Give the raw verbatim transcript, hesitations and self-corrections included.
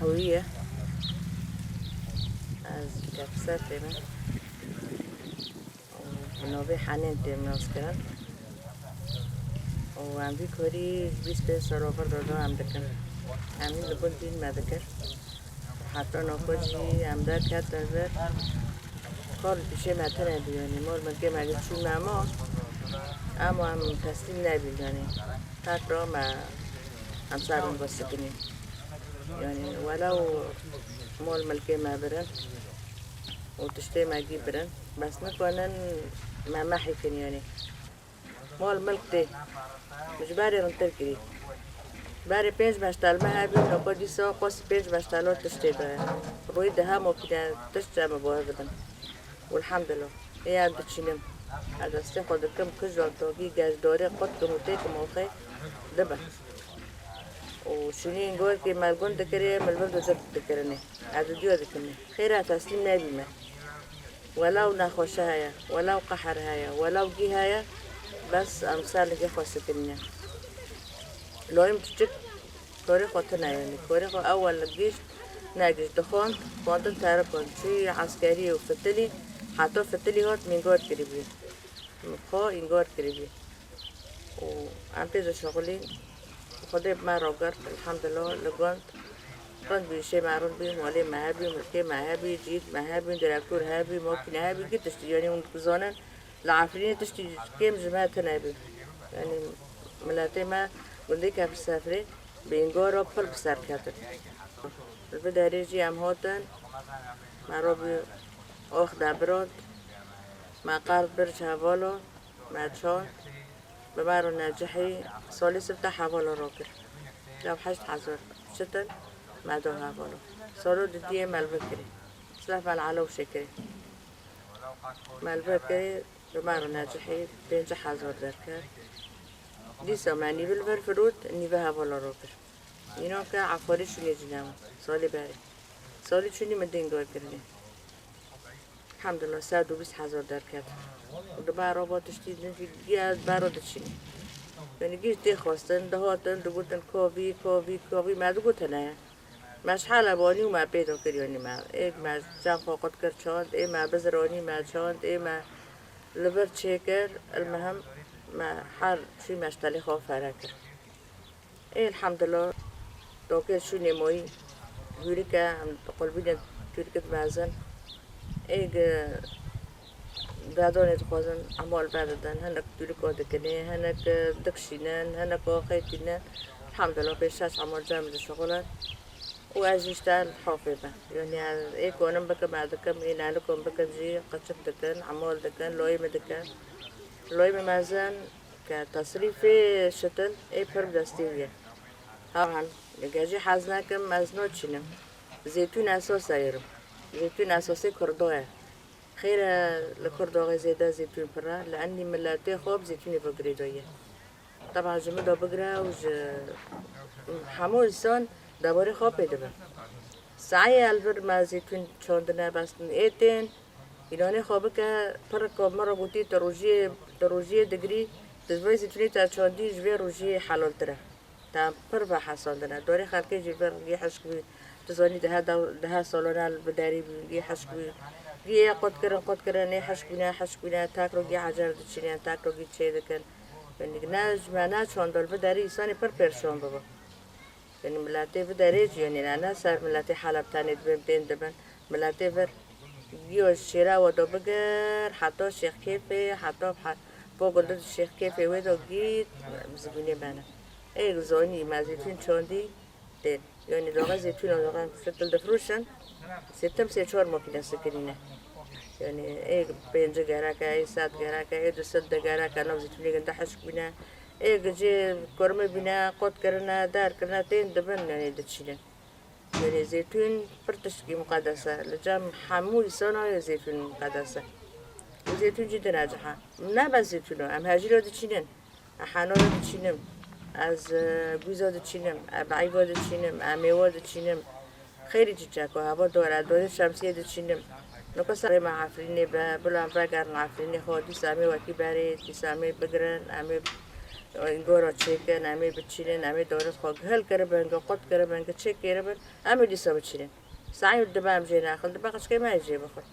Hewî ye. Ez Kefser tême. Bi navê Henên têm naskirin. Û em vî korî bîst pênc sal over de em dikin. Em li gund dîn me dikir. Heta noko jî em derketin vir. Kar li pîşê me tune bû, yanî mor milkê me gi çû me ma, ema em teslîm nebîn, yanî her ra me em ser bin bisikinîn. Yanî welew mol milkê me birin û tiştê me gî birin, bes nikanin me mehîkin, yanî. Mol milk tê. Ji berê rintir kirî. Berê pênc meştel me hebî, noko dîsa qos pênc meştelo tiştê de. Rûyê de hemo kîne tişt em bi bor dibin. Welhamdulillah. Ê em diçînim. Ez destê xwe dikim, kijan tokî geşdorê qut kim û têkim oxê dibin. Û şûnî îngor kê me li gund dikirê, min li vir dikir dikirinê. Ez didiyo dikirinê. Xêra teslîm nebîme. Welaw nexweşe heye, welaw qeher heye, welaw gî heye, bes em ser li gê xwe sikinîne. Loyim çiçik korê xwe tune, yanî korê xwe ewel li gişt, negişt, dixwend, xwendin terik bûn. Çûyî eskerî û fitilî, heta fitilî hat mîngor kiribî. Min xwe îngor kiribî. Û em pê dişixulîn. Xwedê bi me ragirt, elhamdulillah, li gund. Rind bî, îşê me rind bî, malê me hebî, milkê me hebî, cît me hebî, direktor hebî, makîne hebî, gî tiştî, yanî hûn dizanin, li Efrînê tiştî kêm ji me tune bî. Yanî miletê me gundê Kefir Sefrê bi îngora pir bi ser ketin. Li vê derê jî em hatin, me robî ox debirot, me qerd birc hevala, me çand, bi me re necihî, salê sifte hevala rakir. Yaw heşt hezar şitin me da hevala. Salo didiyê me li vir kirî. Silef me li Elo Şekirê. Me li vir kirî, bi me re necihî, pêncî hezar derket. Dîsa me nîve li vir firot, nîve hevala rakir. Înan ke efarî şûnê cî ne, salê berê. Salê çûnî min dîn gor kirinê. Elhamdulillah, sed û bîst hezar derket. Û di ber ava tiştî din jî giya di ber diçînî. Yanî giş tê xwestin, dihatin, digotin kovî, kovî, kovî, me digotin heye. Me ji hela banî û me pê de kir, yanî me. Ê me cem xwe qut kir çand, ê me biziranî me çand, ê me li vir çêkir, ilmihim me her çû me ji telê xwe fere kir. Ê, elhamdulillah, dokê şûnê moyî, hûrike, em qulbînên tûrikit mezin. Ê, gi-, vedonê dixwazin, emal vedidin, hinek tûriko dikinê, hinek, e, dikşînin, hinek oxê tînin. Elhamdulillah, pê şeş emal cem dişixulin. Û ez jî işte li hafê me. Yanî ez ê konim bikim, ez dikim, ê nelikon bikim jî, qiçik dikin, emal dikin, loyê min dikin. Loyê min mezin, Ke tesrîfê şitin ê pir bi destê wî ye. Ha, han, li gejî hez nakim, ez naçînim. Zeytûn esas e yê rim. Zeytûn esasê Kurdo ye. Xêr e li Kurdoxê zêde zeytûn pir e. Li enî miletê xwe bi zeytûnê ve girêdayî ye. Teban ji min de bigire û ji hemû însan debarê xwe pê dibe. Saê el vir me zeytûn çandine, bes ê tên, Îlanê xwe bike, pir ku min re gotî, tu rojiyê, tu rojiyê digirî, tu ji vê zîtunê te çandî, ji vê rojiyê helaltir e. Te pir vehesandine. Dorê xelkê jî vir yê hişk bî. Tu zanî, di her dew, di her salane li bi derî bî, yê hişk bî. Yê qut kirin, qut kirin, ê hişk bîne, hişk bîne, tek rogî ecer diçînin, tek rogî çê dikin. Yanî ne ji me ne çanda li bi derî însanê pir pêrşan bibe. Yanî miletê vê derê jî, yanî ne, ne ser miletê Heleb tenê dibên, tên dibin. Miletê vir giyo ji şêra we do bigir, heta Şêxkêfê, heta he-, Bogildi di Şêxkêfê wê do gît, zibûnê bene. Ê zanî me zîtûn çandî tên. Yanî doxe zîtûn û doxe fitil difroşin. Sê tim sê çar makîne sikinîne. Yanî ê pêncî gerek e, ê sed gerek e, ê du sed de gerek e, nav zîtûnê ginde hişk bîne. Ê gicê kurmî bîne, qut kirine, der kirine, tên dibin, yanî diçînin. Yanî zeytûn pir tiştkî muqedes e. Li cem hemû îsana zeytûn muqedes e. Û zeytûn jî din e ciha. Ne bes zeytûn o, em hejîro diçînin. Ez heno re diçînim. Ez, e, gûza diçînim. Ez beyva diçînim. Ez mêwa diçînim. Xêrî çîçeko, heva dor e, dorê şemsiyê diçînim. Nika serê me Efrînê be, bila em vegerin Efrînê xwe, dîsa em ê wekî berê, dîsa em ê bigirin, em ê Gora çêkin, em ê biçînin, em ê dorê xwe hil kiribin, qut kiribin, çêk kiribin, em ê dîsa biçînin. Saî dibe em jê nexin, dibe qeçkê me jê bixin.